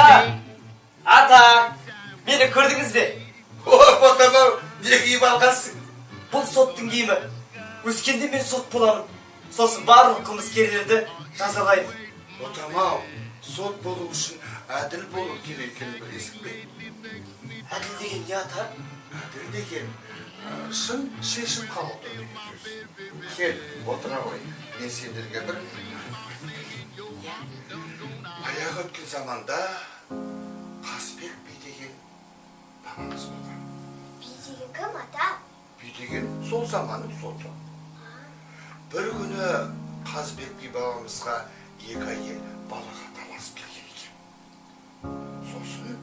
Ата! Ата! Мені көрдіңіз бе? О, ботам-ау, не киіп алғансың? Бұл соттың киімі. Өскенде мен сот боламын. Сосын барлық қылмыскерлерді жазалаймын. Ботам-ау, сот болу үшін әділ болу керек екенін білесің бе? Әділ деген не, ата? Әділ деген шын шешім қабылдау деген сөз. Кел, отыра ғой. Мен сендерге бір аяғы өткен заманда Қазбек би деген бабамыз болған. Би деген кім, ата? Би деген сол заманның соты. Бір күні Қазбек би бабамызға екі әйел балаға таласып келген екен. Сосын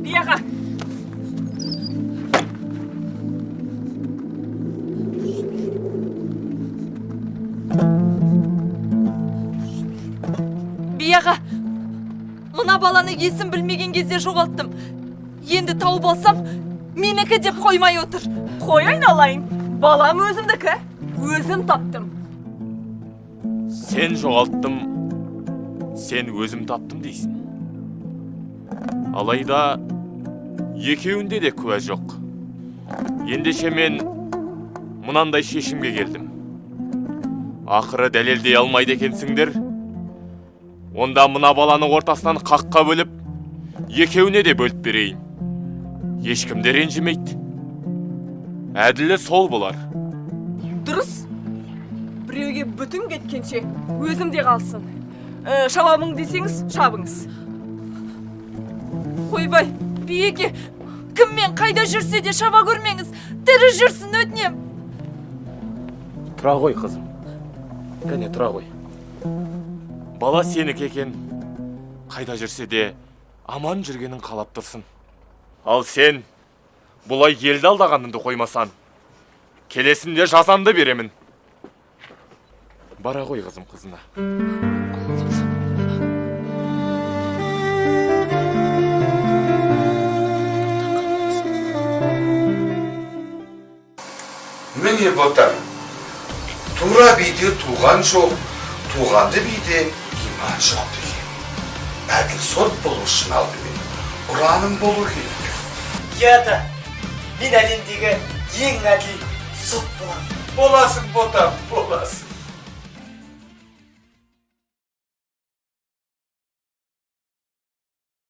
Би аға. Би аға, мына баланы есім білмеген кезде жоғалттым. Енді тауып алсам, менікі деп қоймай отыр. Қой айналайын. Балам өзімдікі. Өзім таптым. Сен жоғалттым, сен өзім таптым дейсің. Алайда екеуінде де куә жоқ. Ендеше мен мынандай шешімге келдім. Ақыры дәлелдей алмайды екенсіңдер. Онда мына баланы ортасынан қаққа бөліп, екеуіне де бөліп берейін. Ешкім де ренжімейді. Әділі сол болар. Дұрыс. Біреуге бүтін кеткенше өзімде қалсын. Шабамын десеңіз, шабыңыз. Ойбай, биеке, кіммен қайда жүрсе де шаба көрмеңіз. Тірі жүрсін, өтінем. Тұра ғой, қызым. Кәне, тұра ғой. Бала сенікі екен. Қайда жүрсе де аман жүргенін қалап тұрсын. Ал сен бұлай елді алдағаныңды қоймасан, келесінде жазанды беремін. Бара ғой, қызым, қызына. Міне, ботам, тура биде туған жоқ, туғанды биде иман жоқ деген. Әділ сот болу үшін алдымен ұраным болу керек. Иә, ата. Мен әлемдегі ең әділ сот боламын. Боласың, ботам, боласың.